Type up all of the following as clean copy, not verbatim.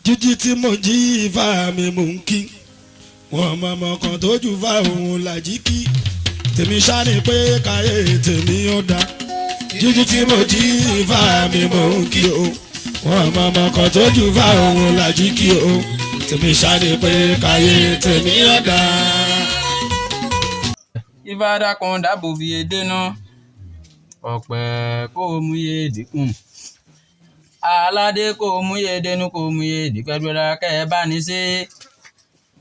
Jíjí tí mo jí ifá mi mò ń kí wọn mọ̀mọ́ kan tó jù fa òun làjí kí tèmi ṣáni pé káyé tèmi ó dá. Jíjí tí mo jí ifá mi mò ń kí o, wọn mọ̀mọ́ kan tó jù fa òun làjí kí o, tèmi ṣáni pé káyé tèmi ó dá. Ifá dákun dábò fi edé ná ọ̀pẹ kó o mú iye dínkù, aládé kó o mú iye dénú, kó o mú iye dípẹ́dúrà, kẹ́ ẹ bá ní ṣe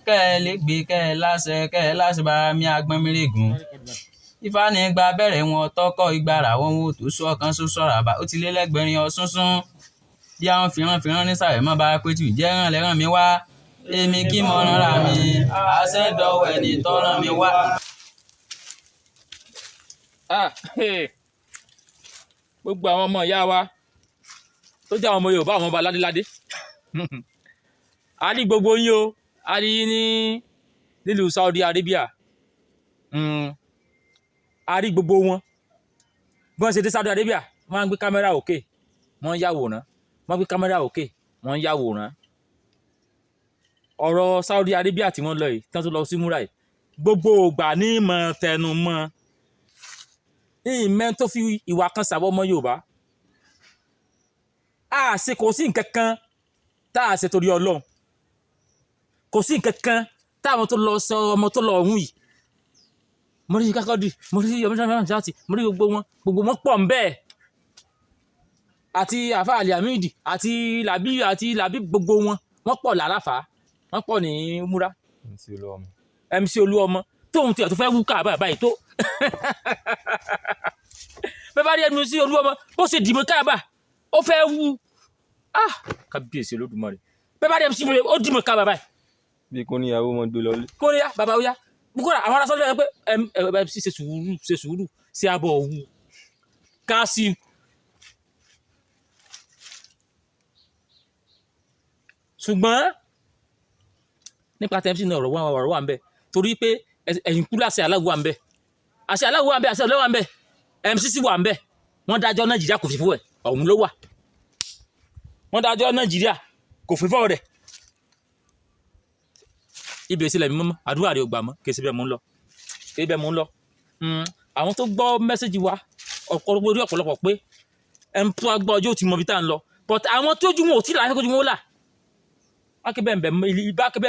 kẹ́ ẹ lè gbé, kẹ́ ẹ láṣẹ, kẹ́ ẹ láṣẹ bá mi agbọ́n mìrègùn. Ifá ní gba bẹ̀rẹ̀ wọn tọkọ ìgbàrà wọn wò tó sọ ọ̀kan ṣoṣo àràbà ó ti lé lẹ́gbẹ̀rin ọ̀ṣunṣun bí àwọn fìrànfìràn ní sàrẹ̀ mọ́ bá pétù jẹ́ ràn lẹ́ràn mi wá, èmi kí mo rán ra mi àṣẹ dọ̀wọ̀ ẹni tọ́ràn mi wá. Ah, hey. Gbogbo àwọn ọmọ ìyá wa tó jẹ́ àwọn ọmọ Yorùbá, àwọn ọba ládéládé, a ní gbogbo yín o, a ní yín ní nílùú Saudi Arabia. A rí gbogbo wọn bí wọ́n ṣe dé Saudi Arabia. Wọ́n á gbé kámẹ́rà òkè, wọ́n ń yàwòrán, wọ́n gbé kámẹ́rà òkè, wọ́n ń yàwòrán. Ọ̀rọ̀ Saudi Arabia tí wọ́n lọ yìí, tí wọ́n tún lọ sí múra yìí, gbogbo ògbà ní mọ̀ tẹnu mọ́ ìmẹ́ tó fi ìwà kan sàbọ̀ ọmọ Yorùbá. A ṣe kò sí nǹkan kan tá a ṣe torí Ọlọ́run, kò sí nǹkan kan táwọn tó lọ sọ ọmọ tó lọ ọ̀hún yìí. Mo rí kákọ́dì, mo rí ọmọ sáà, mo rí gbogbo wọn, gbogbo wọn pọ̀ ń bẹ́ẹ̀, àti àfa aliamidi àti làbí àti làbí, gbogbo wọn, wọ́n pọ̀ làràfà, wọ́n pọ̀ ní múra. MC Olúọmọ tóun tiẹ̀ tó fẹ́ wú ká báyìí tó bẹ́ẹ̀ bá rí MC Olúọmọ bó ṣe dìbò káàbà, ó fẹ́ wú. Ah, kábíyèsí Olódùmarè! Bẹ́ẹ̀ bá rí MC, ó dìbò káàbà báyìí. Bí kò níyàwó mọ gbé lọlé. Kó ní yá bàbá, ó yá kódà àwọn ará sọ́dọ̀ pé MC, ṣe sùúrù, ṣe sùúrù, ṣe abọ̀ òwú ká sí. Ṣùgbọ́n nípa tẹ́ MC náà, ọ̀rọ̀ wà, ọ̀rọ̀ wà ń bẹ, torí pé ẹ̀yìn kú láṣẹ aláwo wà ń bẹ, àṣẹ aláwo wà ń bẹ, àṣẹ ọlọ́wà ń bẹ, MC sì wà ń bẹ. Wọ́n dájọ́ Nàìjíríà kò fi fún ẹ̀ ọ̀hún ló wà. Wọ́n dájọ́ Nàìjíríà kò fi fọ́ rẹ̀ ibẹ̀ sílẹ̀ mímọ́. Àdúrà rẹ̀ ò gbà mọ́. Kì í ṣe bẹ́ẹ̀ mò ń lọ, kì í bẹ́ẹ̀ mò ń lọ. Àwọn tó gbọ́ message wa ọ̀pọ̀lọpọ̀ orí ọ̀pọ̀lọpọ̀ pé ẹn tó wá gbọ́ ọjọ́ ò ti mọ ibi tá à ń lọ, but àwọn tó ju wọn ò tí ì láyé kójú wọn ó là bákẹ́ bẹ́ẹ̀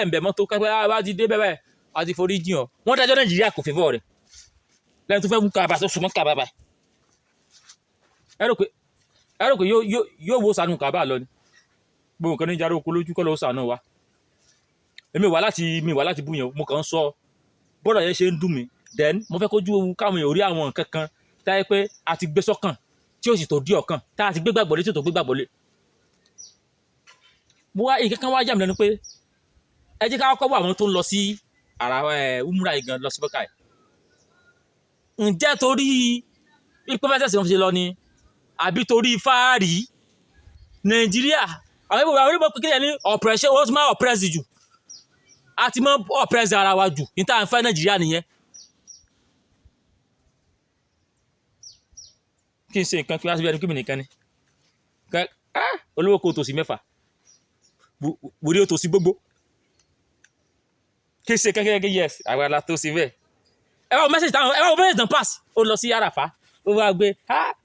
ń bẹ̀ mọ́tò kápẹ́ bá ti dé bẹ́ẹ̀ bá ti forí jìn ọ́. Wọ́n dájọ́ Nàìjíríà kò fẹ́fọ́ rẹ̀ lẹ́yìn tó fẹ́ wú kábà tó súnmọ́ kábà báyìí. Ẹ rò pé yóò wo sànù kábà lọ ni. Gbogbo nǹkan ní ìjà oko lójú kọ́ ló sànù wa. Èmi wà láti mi wà láti bú yẹn, mo kàn ń sọ bọ́dọ̀ yẹn ṣe ń dùn mí. Then mo fẹ́ kójú ewu káwọn èèyàn rí àwọn nǹkan kan táyé pé a ti gbé sọ́kàn tí ó sì tó dí ọ̀kan tá a ti gbé gbàgbọ́ lé, tí ó tó gbé gbàgbọ́ lé. Mo wá nǹkan kan wá yà mí lẹ́nu pé ẹ jẹ́ ká kọ́kọ́ wọ àwọn tó ń lọ sí ara ẹ̀ umra yìí gan lọ sí bọ́kà yìí. Ǹjẹ́ torí pípẹ́ fẹ́ sẹ̀sìn wọn fi ṣe lọ ni, àbí torí fáàrí Nàìjíríà? Àwọn ìbò kékeré ní oppression, wọ́n ti máa oppress jù, a ti máa oppress ara wa jù ní tá à ń fẹ́ Nàìjíríà nìyẹn. Kí n ṣe nǹkan kí wọ́n á síbi ẹni kí mi nìkan ni olówó kò tòsí mẹ́fà wòrí ó tòsí gbogbo kí n ṣe kékeré. Yes, àwa la tó sí bẹ́ẹ̀. Ẹ wá wo message táwọn, ẹ wá wo message tán pass. Ó lọ sí Àràfá, ó wá gbé,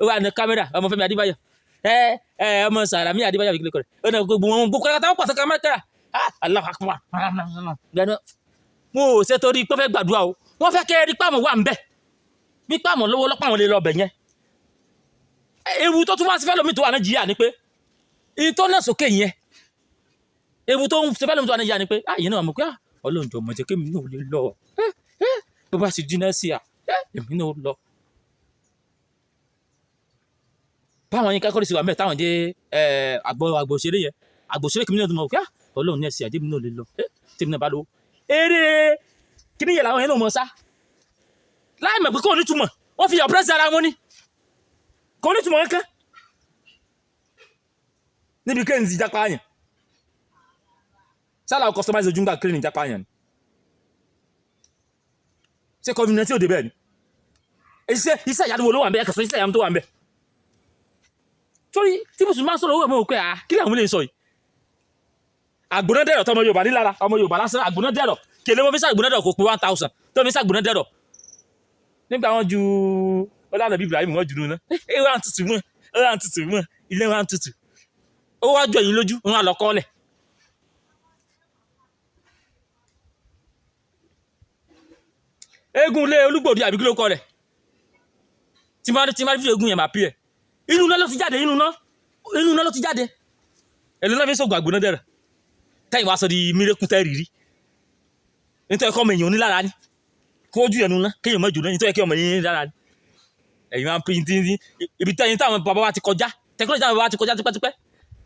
ó wá ní kámẹ́rà ọmọ Fẹ́mi Adébáyọ̀, ẹ ẹ ọmọ Sàlámì Adébáyọ̀ àbíkílẹ̀ kọrẹ, ó náà gbogbo wọn gbogbo kọ́lá táwọn pàṣẹ kámẹ́rà. Allahu Akbar! Mo ò ṣe torí pé fẹ́ gbàdúrà o. Wọ́n fẹ́ kẹ́ ẹ rí pàmò wà ń bẹ̀ bí pàmò lówó lọ́pọ̀ àwọn lè lọ bẹ̀ yẹn. Ewu tó tún wá sí fẹ́ lómi tó wà Nàìjíríà ni pé ìtọ́ náà sókè yẹn, ewu tó ń fẹ́ lómi tó wà Nàìjíríà ni pé ah, ìyẹn náà mọ̀ pé ah, Ọlọ́run jọ mọ̀ jẹ́ kémi náà lè lọ. Bó bá sì dínà sí à, èmi náà lọ. Báwọn yín kákọ́rì sí wa mẹ́ẹ̀ táwọn jẹ́ àgbọ̀ àgbòṣeré yẹn, àgbòṣeré kìmí náà tó mọ̀ pé ah, Ọlọ́run ní ẹ̀sìn àjẹmí náà lè lọ tèmi náà bá lọ. Eré kíní yẹn làwọn yẹn náà mọ̀ sá láì mọ̀ pé kò ní túmọ̀. Wọ́n fi ọ̀pẹ́sì ara wọn ni kò ní túmọ̀ kankan níbi kéènì ti jápa yẹn sálà customize ojú ń gbà kéènì jápa yẹn ni. Ṣé COVID-19 ò dé bẹ́ẹ̀ ni? Iṣẹ́ ìyanu wo ló wà ń bẹ? Ẹ̀ka sọ iṣẹ́ ìyanu tó wà ń bẹ. Torí tí mùsùlùmí máa ń sọ̀rọ̀ owó ẹ̀ mọ́ òkè à kí làwọn lè sọ yìí. Àgbóná dẹ̀rọ̀ tọmọ Yorùbá nílára, ọmọ Yorùbá lásán, àgbóná dẹ̀rọ̀ kèlè wọn fi sàgbóná dẹ̀rọ̀ kò pé 1,000 tó fi sàgbóná dẹ̀rọ̀. Nígbà wọn ju ọlànà bíi Ibrahim wọn jù nù náà, ẹ wà ń tutù mọ́, ẹ wà ń tutù mọ́, ilé wa ń tutù, ó wá jọ yín lójú, wọn á lọ kọ́lẹ̀. Eégún ilé Olúgbòde àbí kí ló kọ rẹ̀, tí máa fi eégún yẹn máa pí ẹ̀, inú iná ló ti jáde, inú iná ló ti jáde. Èlò náà fi sọ̀gùn àgbóná dẹ̀rẹ̀ tẹ́yìn wá sọ di miracle tẹ́ rírí, nítorí ẹ̀kọ́ ọmọ èèyàn onílára ni kó ojú ẹnu ná kéèyàn mọ́jú náà, nítorí ẹ̀kọ́ ọmọ èèyàn onílára ni. Ẹ̀yin máa ń pín tí ibi tẹ́yìn táwọn bàbá wa ti kọjá, technology táwọn bàbá wa ti kọjá tipẹ́tipẹ́.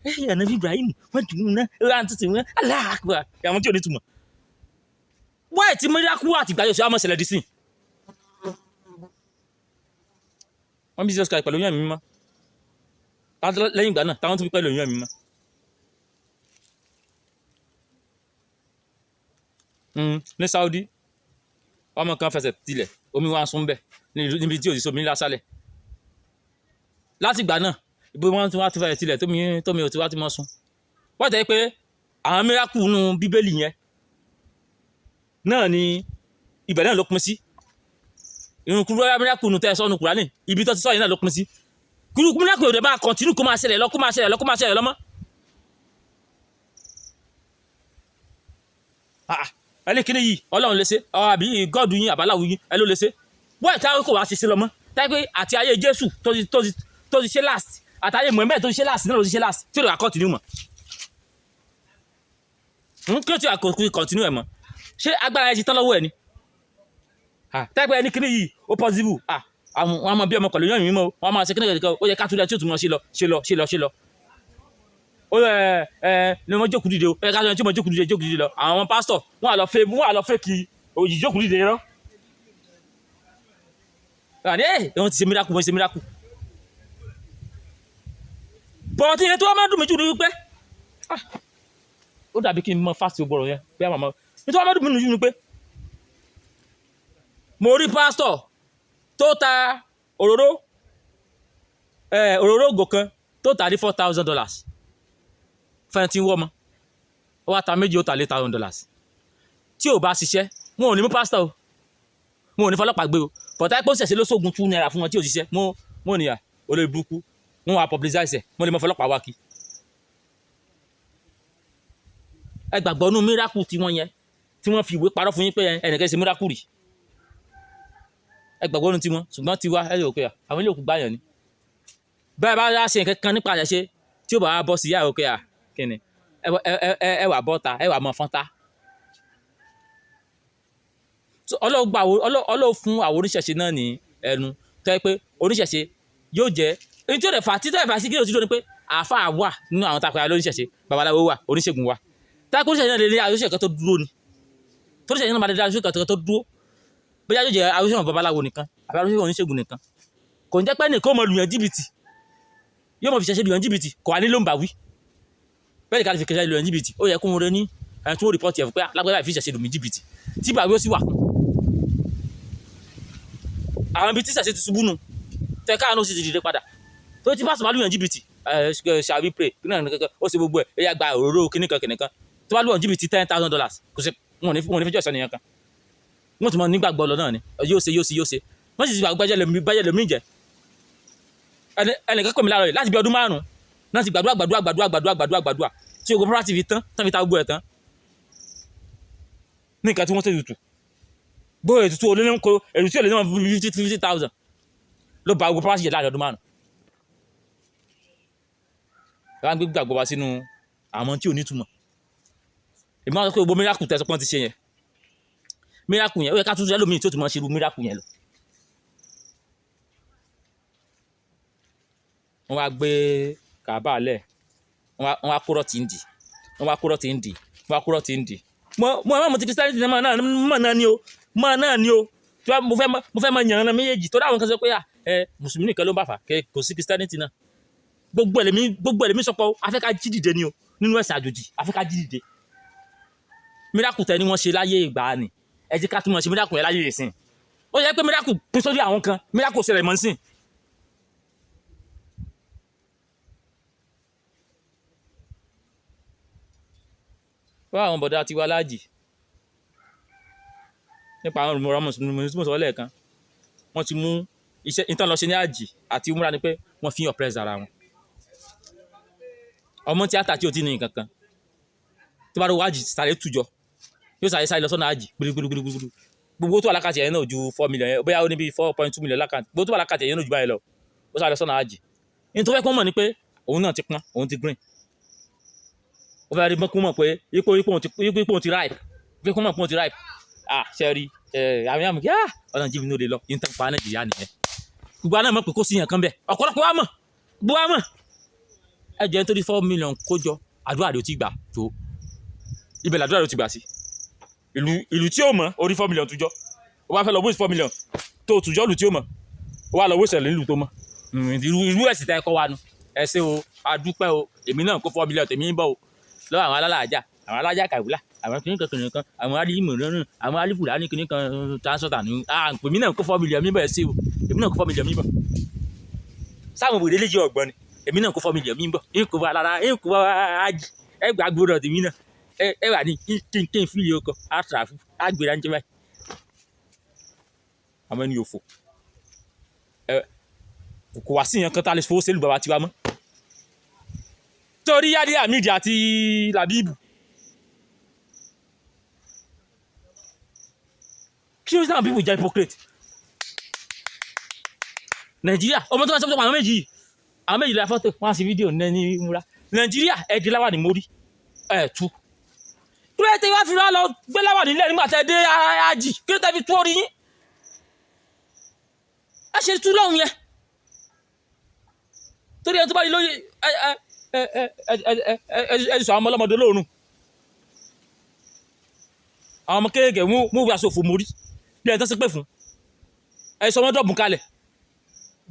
Ẹ̀yìn àná Ibrahim wọ́n jù ú ná ẹ̀rọ àti wọn aláàkúrà àwọn tí ò ní túmọ̀ wáyé tí miracle àtìgbà yóò ṣe wá mọ̀ ṣẹlẹ̀ dí sí. Wọ́n bí Jesus Christ pẹ̀lú oyún ẹ̀mí mímọ́. Lẹ́yìn ìgbà náà táwọn tún bí pẹ̀lú oyún ẹ̀mí mímọ́. Ní Saudi, ọmọ kan fẹsẹ̀ tilẹ̀, omi wá ń sún bẹ̀ níbi tí òsì omi lásàlẹ̀. Láti ìgbà náà, ibi wọn tún wá ti fẹsẹ̀ tilẹ̀, tómi ò ti wá ti mọ́ sun. Wọ́n tẹ́ pé àwọn miracle nínú Bíbélì yẹn náà ni ibẹ̀ náà ló pín sí. Irun kúrú miracle nù tẹ́ ẹ sọ́nu Kùránì, ibi tó ti sọ yẹn náà ló pín sí. Kúrú miracle yóò dé máa continue, kó máa ṣẹlẹ̀ lọ, kó máa ṣẹlẹ̀ lọ, kó máa ṣẹlẹ̀ lọ mọ́. Ah, ẹni kíní yìí Ọlọ́run lè ṣe ọ, àbí gọ́ọ̀dù yín àbáláwo yín ẹ ló lè ṣe. Wọ́n ìta kò wá ṣiṣẹ́ lọ mọ́ táyé pé àti ayé Jésù tó ti ṣe last, àti ayé Muhammed tó ti ṣe last náà ló ti ṣe last, tí ò lè wá continue mọ́. Kí ló ti wà kò continue ẹ̀ mọ́? Ṣé agbára ẹ ti tán lọ́wọ́ ẹ ni? Táyé pé ẹni kíní yìí ó possible, àwọn wọn máa bí ọmọ pẹ̀lú yẹn mímọ́, wọn máa ṣe kíní kankan, ó yẹ ká tún lẹ tí ó tún mọ́ ṣe lọ, ṣe lọ, ṣe lọ, ṣe lọ. Ó yẹ ẹ ní wọn jókòó dìde o, ẹ ká sọ tí wọn jókòó dìde, jókòó dìde lọ. Àwọn pásítọ̀ wọn à lọ fẹ́ kí òjì jókòó dìde rọ. Àní ẹ wọn ti ṣe miracle, wọn ti ṣe miracle. Bọ̀dé yẹn tó wá máa dùn mí jù ní wípé, ó dàbí kí n mọ fásitì gbọ́rọ̀ yẹn bí àwọn ọmọ nítorí wọ́n máa dùn mí jù ní pé mo rí pásítọ̀ tó ta òróró, òróró ògò kan tó tà ní $4,000 fẹ́ẹ́ tí ń wọ́ ọmọ, ó wá ta méjì, ó tà lé $1,000. Tí ò bá ṣiṣẹ́, wọn ò ní mú pásítọ̀ o, wọn ò ní fọlọ́pàá gbé o. Bọ̀tá pé ó ṣẹ̀ṣẹ̀ ló sógun ₦2 fún wọn tí ò ṣiṣẹ́, wọn ò níyà olórí burúkú, wọn wà publicize ẹ̀, wọn lè mọ fọlọ́pàá wá kí. Ẹ gbàgbọ́ nú miracle tí wọ́n yẹn tí wọ́n fi ìwé parọ́ fún yín pé ẹnìkan ṣe miracle rí. Ẹ gbàgbọ́ nú tiwọn, ṣùgbọ́n tiwa ẹ lè rò pé àwọn ilé òkú gbáyàn ni. Bẹ́ẹ̀ bá ṣe nǹkan kan nípa àṣẹ tí ó bá wá bọ́ sí yàrá òkè à kíni ẹ wà bọ́ta, ẹ wà mọ fọ́nta. Ọlọ́run gba Ọlọ́run fún àwọn oníṣẹ̀ṣe náà ní ẹnu tó yẹ pé oníṣẹ̀ṣe yóò jẹ́ èyí tí ó dẹ̀ fà tí tó dẹ̀ fà sí kí ló ti dúró ni pé àáfàá wà nínú àwọn takọ̀yà lóníṣẹ̀ṣe, babaláwo wà, oníṣègùn wà. Tákò oníṣẹ̀ṣe náà lè ní àyọ̀ṣe kan tó dúró ni, tó oníṣẹ̀ṣe náà máa lè dá àyọ̀ṣe kan tó dúró, bóyá yóò jẹ́ àyọ̀ṣe babaláwo nìkan àbí àyọ̀ṣe oníṣègùn nìkan. Kò ní jẹ́ pé nìkan ó mọ lùyàn jìbìtì, yóò mọ fi ṣẹ̀ṣẹ̀ lùyàn jìbìtì, kò wá ní ló ń bà wí bẹ́ẹ̀ ni ká fi kẹsẹ̀ lùyàn jìbìtì. Ó yẹ kó wọn rẹ ní ẹni tó report ẹ̀ fún pé lágbájá ìfi ṣẹ̀ṣẹ̀ lù mí jìbìtì, tí bàwí ó sì wà fún àwọn ibi tí ṣẹ̀ṣẹ̀ ti ṣubú nu tẹ káàánú sì ti dìde padà tó ti bá sọ̀rọ̀ lùyàn jìbìtì. Ẹ shall we pray kí náà kankan ó ṣe gbogbo ẹ̀, ẹ yà gba òróró kíníkan kìnìkan tó bá lùyàn jìbìtì $10,000, kò sí wọn ò ní fẹjọ́ ìsọ nìyẹn kan, wọn tún mọ nígbàgbọ́ lọ náà ni yóò ṣe, yóò ṣe, yóò ṣe. Wọ́n sì ti gbàgbọ́ bájẹ́ lómi jẹ́. Ẹnìkan pè mí láàárọ̀ yìí láti bí ọdún 5 náà ti gbàdúrà, gbàdúrà, gbàdúrà, gbàdúrà, gbàdúrà, gbàdúrà tí ogun property fi tán tán, fi ta gbogbo ẹ̀ tán ní nǹkan tí wọ́n ṣe tutù bóyá ètùtù olóyún kó ètùtù olóyún wọn fifty fifty thousand ló ba ogun property jẹ́ láàrin ọdún 5. Wọ́n á gbé gbàgbọ́ wa sínú àwọn tí ò ní túmọ̀. Èmi máa sọ pé gbogbo miracle tẹ̀sán pọ́n ti ṣe yẹn, miracle yẹn, ó yẹ ká tún ẹlòmíì tó tún máa ṣe irú miracle yẹn lọ. Wọ́n wá gbé kàbá lẹ̀, wọ́n wá kúrọ̀ tí ń dì, wọ́n wá kúrọ̀ tí ń dì, wọ́n wá kúrọ̀ tí ń dì. Mo mo ti Christianity náà náà mọ̀ náà ni o, mọ̀ náà ni o. Tí wọ́n mo fẹ́ mọ yànnà méjèèjì tó dáwọn kan sọ pé ẹ mùsùlùmí nìkan ló ń bá fà kò sí Christianity náà. Gbogbo ẹlẹ́mí sọpọ̀ afẹ́ ká jí dìde ni o nínú ẹ̀sìn àjòjì, afẹ́ ká jí dìde. Miracle tẹ ni wọ́n ṣe láyé ìgbà ni, ẹ jẹ́ ká tún mọ̀ ṣe miracle yẹn láyé ìsìn. Ó yẹ pé miracle pín sórí àwọn kan, miracle ṣẹlẹ̀ mọ́ sí. Wọ́n àwọn bọ̀dá tiwa láàjì nípa àwọn olùmọ̀ràn mùsùlùmí tí mo sọ lẹ́ẹ̀kan, wọ́n ti mú iṣẹ́ ìtàn lọ ṣe ní àjì àti umra ni pé wọ́n fi hàn press ara wọn. Ọmọ tíátà tí o ti ní nǹkan kan tó bá rí wájì sáré tùjọ, yóò sáré sáré lọ sọ́nà àjì gbúdúgbúdúgbúdú. Gbogbo tó wà lákàtì ẹ̀yẹn náà ju 4 million yẹn, bóyá ó ní bíi 4.2 million lákàtì. Gbogbo tó wà lákàtì ẹ̀yẹn náà ju báyìí lọ, ó sáré lọ sọ́nà àjì. Ní tó fẹ́ kó mọ̀ ni pé òun náà ti pọ́n, òun ti green. Ó fẹ́ rí kó mọ̀ pé ipò òun ti ripe, fẹ́ kó mọ̀ pé òun ti ripe. Ah, ṣe rí ẹ àmì àmì kí ah ọ̀nà jíbi ní o lè lọ yín tán pa Nàìjíríà nìyẹn. Gbogbo àná mọ̀ pé kó sí yàn kan bẹ́ẹ̀, ọ̀pọ̀lọpọ̀ wa mọ̀, gbogbo wa mọ̀. Ẹ jẹ́ nítorí 4 million kójọ, àdúrà rẹ̀ ò ti gbà tó ibẹ̀, làdúrà rẹ̀ ò ti gbà sí. Ìlú tí ó mọ̀ orí 4 million tujọ́, ó wá fẹ́ lọ wíṣ 4 million tó tujọ́ ìlú tí ó mọ̀, ó wá lọ wíṣ ẹ̀ nílùú tó mọ̀. Irú ẹ̀sìn tẹ́ ẹ kọ́ wa nu. Ẹ ṣé o, adúpẹ́ o. Èmi náà kó 4 million tèmi ń bọ̀ o lọ́wọ́ àwọn alálàájá, àwọn alájà kàwúlà, àwọn kìnìkan kìnìkan, àwọn alímọ̀ràn, àwọn alífùlání kìnìkan tásọ̀tà ní. Èmi náà kó 4 million mi bọ̀. Ẹ ṣé o, èmi náà kó 4 million mi bọ̀. Sáwọn òbòdè lè jẹ́ ọ̀gbọ́n ni. Èmi náà kó 4 million mi bọ̀, ń kó wa lára, ń kó wa ájì. Ẹ gbà gbọ́dọ̀ tèmi náà. Ẹ wà ní kí n fílì ọkọ̀ àtàfù àgbèrè ń jẹ báyìí. Àwọn ẹni òfò ẹ kò wá sí ìyẹn kan tá a lè fowó sẹ́lù bàbá tiwa mọ́ torí Yadi Hamid àti Labibu. Kí ló sáwọn people jẹ́ hypocrite Nàìjíríà? Ọmọ tó máa sọ pé àwọn méjì, àwọn méjì la fọ́tò wọn á sì fídíò ní múra Nàìjíríà. Ẹ di láwà ní mórí ẹ tú kí ló tẹ wá fi wá lọ gbé láwà nílẹ̀ nígbà tẹ dé ájì? Kí ló tẹ fi tú orí yín? Ẹ ṣe tú lọ́hùn yẹn torí ẹni tó bá yí lóye. Ẹ ẹ ẹ ẹ ẹ ẹ ẹ ẹ sọ àwọn ọmọ ọlọ́mọdé lóòrùn, àwọn ọmọ kéèké mú wíwá sófò mórí bí ẹni tó ṣe pé fún ẹ sọ wọn dọ̀bùn kalẹ̀.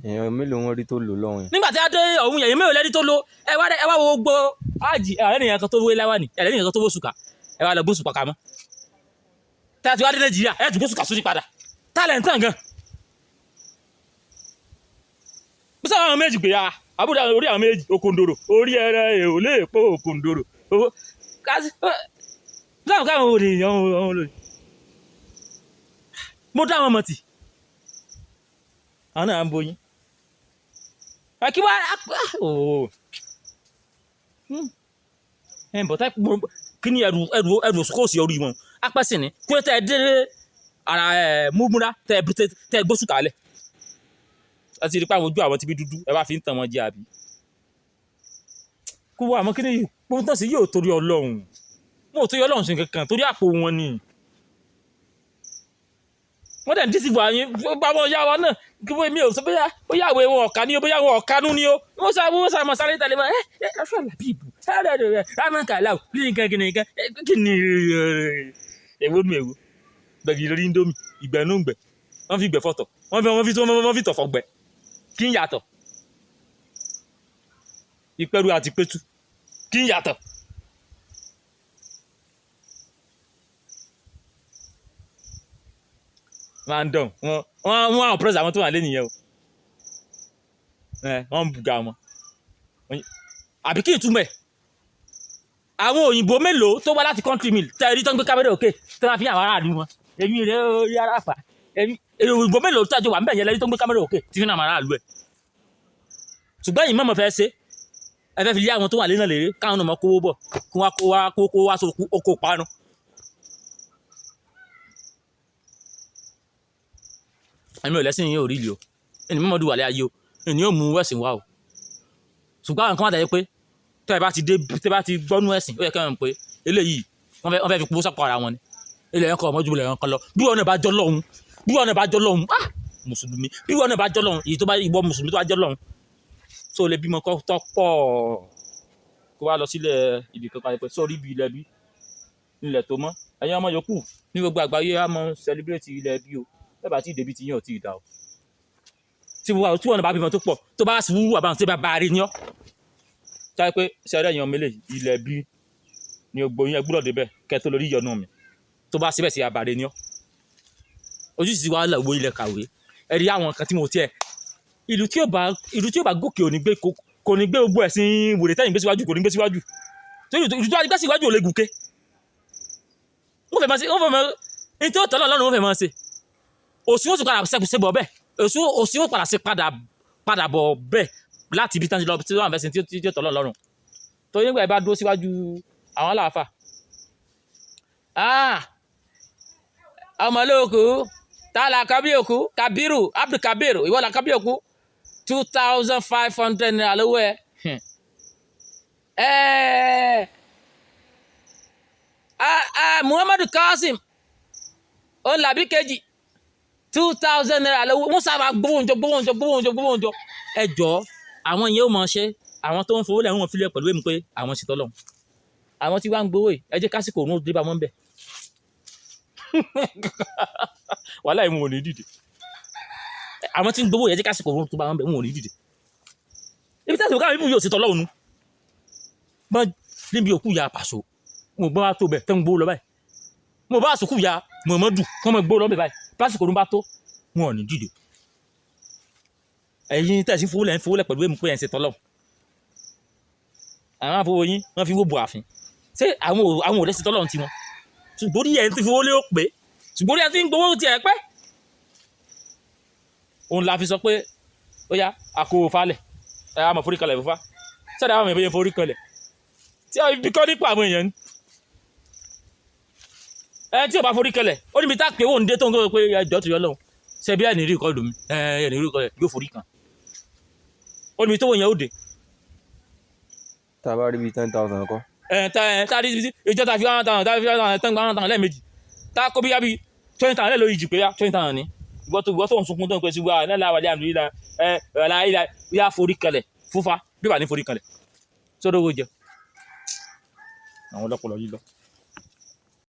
Èèyàn mélòó wọn rí tó lò lọ́hùn yẹn? Nígbà tí a dé ọ̀hún yẹn mélòó lẹ́ni tó lo? Ẹ wá ẹ wá wo gbogbo ájì, ẹ lẹ́nìyàn kan tó wé láwàní, ẹ lẹ́nìyàn kan tó wó sùkà. Ẹ wá lọ gbósùpà kamọ́ tá a ti wá dé Nàìjíríà, ẹ tún gbósùkà sórí padà. Tá a lẹ̀ ń tàn gan bí sábà àwọn méjì pé a àbúrò orí àwọn méjì okòndòrò orí ẹrẹ ò lè pọ̀ okòndòrò owó kásí sábà káwọn olè àwọn olè. Mo dá àwọn ọmọ tì, àwọn náà ń boyin kí wá ooo ẹ bọ̀ tá kí ni ẹrù kò sí orí wọn apẹ́sìn ni kí wọ́n tẹ́ ẹ dé ara ẹ múmúra tẹ́ ẹ tẹ́ ẹ gbósùn kálẹ̀. Ẹ ti rí pé àwọn ojú àwọn ti bí dúdú, ẹ bá fi ń tàn wọ́n jẹ àbí kó wá. Àmọ́ kí ni gbogbo tán sí yóò torí Ọlọ́run? Wọn ò torí Ọlọ́run sí kankan, torí àpò wọn ni. Wọ́n dẹ̀ ń dísìbò àyín bá wọn yá wa náà kí wọ́n mi ò sọ bóyá bóyá àwẹ̀ wọn ọ̀ka ni o, bóyá wọn ọ̀kanú ni o. Wọ́n sá mọ̀ sáré tẹ̀lé mọ́ ẹ ẹ ẹ làbíbù sáré rẹ̀ rámọ̀ kàlá o. Kí ni nǹkan, kí ni nǹkan, kí ni èwo nu èwo gbẹ̀gì lórí indomie ìgbẹ́nu gbẹ̀. Wọ́n fi gbẹ̀ fọ̀tọ̀, wọ́n fi tọ̀fọ̀ gbẹ̀. Kí n yàtọ̀ ìpẹ́rù àti pẹ́tù? Kí n yàtọ̀? Máa ń dán wọn àwọn pírẹsì àwọn tó wà lé nìyẹn o. Ẹ wọn ń bùgà wọn àbí kí n túmọ̀ ẹ̀? Àwọn òyìnbó mélòó tó wá láti country mill tẹ rí tó ń gbé kámẹ́rà òkè tó máa fi hàn àwọn aráàlú wọn? Èmi rẹ orí aráfà èmi. Èrò òyìnbó mélòó tó àjọ wà ń bẹ̀ yẹn lẹ́rí tó ń gbé kámẹ́rà òkè tí fi hàn àwọn aráàlú ẹ̀? Ṣùgbọ́n yìí mọ̀mọ́ fẹ́ ṣe, ẹ fẹ́ fi lé àwọn tó wà lé náà léré káwọn náà mọ kówó bọ̀ kó wá kó wá kó kó wá sóko oko parun. Èmi ò lẹ́sìn yín ò rí ìlú o, ẹni mọ́mọ́dún wà lé ayé o, ẹni yóò mú ẹ̀sìn wá o. Ṣùgbọ́n àwọn kan wà dáyé pé tẹ́ ẹ bá ti dé, tẹ́ ẹ bá ti gbọ́nú ẹ̀sìn, ó yẹ kẹ́ ẹ mọ̀ pé eléyìí wọ́n fẹ́ fi powó sápò ara wọn ni. Ilẹ̀ yẹn kọ́ ọmọ jùlọ yẹn kan lọ bí wọn náà bá jọ lọ́hùn, bí wọn náà bá jọ lọ́hùn, ah, mùsùlùmí, bí wọn náà bá jọ lọ́hùn, èyí tó bá ìwọ mùsùlùmí tó bá jọ lọ́hùn tó lè bímọ kọ́ tọ́ pọ̀ kó wá lọ sílẹ̀ ibì kankan pé sórí ibi ilẹ̀ bí ilẹ̀ tó mọ́. Ẹ̀yin ọmọ yòókù ní gbogbo àgbáyé á mọ celebrate ilẹ̀ bí o. Bẹ́ẹ̀ bá tí ì débi tí yín ò tí ì dá o. Tí wọn bá bímọ tó pọ̀, tó bá sì wúwú àbáwọn tí bá rí ní ọ́ táyé pé sẹ́rẹ̀ ẹ̀yin ọmọ eléyìí ilẹ̀ bí ni gbogbo yín ẹ gbúdọ̀ débẹ̀ kẹ́ tó lórí ìyọnu mi tó bá síbẹ̀ sí abàrẹ̀ ní ọ́. Ojú sì wá lọ wo ilẹ̀ kàwé. Ẹ rí àwọn kan tí mo tiẹ̀ ìlú tí ò bá gòkè ò ní gbé kò ní gbé gbogbo ẹ̀sìn wèrè tẹ́yìn gbé síwájú, kò ní gbé síwájú. Torí ìlú tó bá gbé síwájú ò lè gòkè. Wọ́n fẹ́ máa ṣe, wọ́n fẹ́ máa ní tí ó tọ́lọ́ lọ́rùn, wọ́n fẹ́ máa ṣe. Òsì wọn sì padà ṣe bọ̀ bẹ́ẹ̀. Òsì wọn padà ṣe padà bọ̀ bẹ́ẹ̀ láti ibi tán ti lọ tí wọ́n fẹ́ ṣe tí ó tọ́lọ́ lọ́rùn. Torí nígbà yìí bá dúró síwájú àwọn aláàfà, ah, ọmọ olóòkú tá la kábí òkú Kabiru Abdul Kabiru, ìwọ la kábí òkú, ₦2,500 lówó ẹ. Ẹ Muhammadu Kasim, ó làbí kejì, ₦2,000 lówó. Wọ́n sábà gbówó oúnjẹ, gbówó oúnjẹ, gbówó oúnjẹ, gbówó oúnjẹ. Ẹ jọ, àwọn yẹn ó mọ̀ ṣe. Àwọn tó ń fowó lẹ̀, wọ́n fi lẹ̀ pẹ̀lú èmi pé àwọn ṣètò Ọlọ́run. Àwọn tí wàá ń gbowó yìí, ẹ jẹ́ kásìkò òun ó dé bá wọn bẹ̀. Wàhálà ìwọ̀n ò ní dìde. Àwọn tí ń gbowó yìí, ẹ jẹ́ kásìkò òun tó bá wọn bẹ̀, wọn ò ní dìde. Ibi tí àsìkò káwọn ibùn yóò ṣètò Ọlọ́run nu bọ́n níbi òkú ya pàṣọ, wọn ò gbọ́ wá tó bẹ̀ tẹ́ ń gbowó lọ báyìí. Mo bá àsìkò ya Muhammadu kọ́ mọ́ gbowó lọ bẹ̀ báyìí, pásìkò òun bá tó, wọn ò ní dìde. Ẹ̀yin tẹ̀sí fowó lẹ̀ ń fowó lẹ̀ pẹ̀lú èmi pé ẹ̀ ń ṣètò Ọlọ́run, àwọn afowó yín wọ́n fi wó bo ààfin. Ṣé àwọn ò lè ṣètò Ọlọ́run tiwọn? Ṣùgbọ́n orí ẹ̀ ń ti fowó lé ó pé, ṣùgbọ́n orí ẹ̀ ti ń gbowó tiẹ̀ pẹ́. Òun la fi sọ pé ó yá, àkówó falẹ̀, ẹ á mọ̀ forí kalẹ̀ fúnfá sọ́dọ̀ àwọn èèyàn forí kalẹ̀ tí a fi kọ́ nípa àwọn èèyàn ni. Ẹ tí ò bá forí kalẹ̀, ó níbi tá a pé òun dé tó ń gbọ́ pé ẹjọ́ tó yọ lọ́hùn ṣe bí ẹni rí ìkọlù mi, ẹni rí ìkọlù yóò forí kan, ó níbi tó wọ̀ yẹn ó dé. Tá a bá rí bíi 10,000 kọ́? Ẹ tá ẹ tá a rí ìjọ tá a fi 1,000, tá a fi 1,000 tán, gba 1,000 lẹ́ẹ̀mejì, tá a kó bí yá bí 20,000 lẹ́ẹ̀ lórí ìjì pé yá 20,000 ni. Ìwọ tó ń sunkún tó ń pè sí wa náà láwàlẹ́ àmì ìlà ẹ ọ̀la ìlà yá forí kalẹ̀ fúnfa bí wà ní forí kalẹ̀ sódò owó jẹ àwọn ọlọ́pọlọ yìí lọ.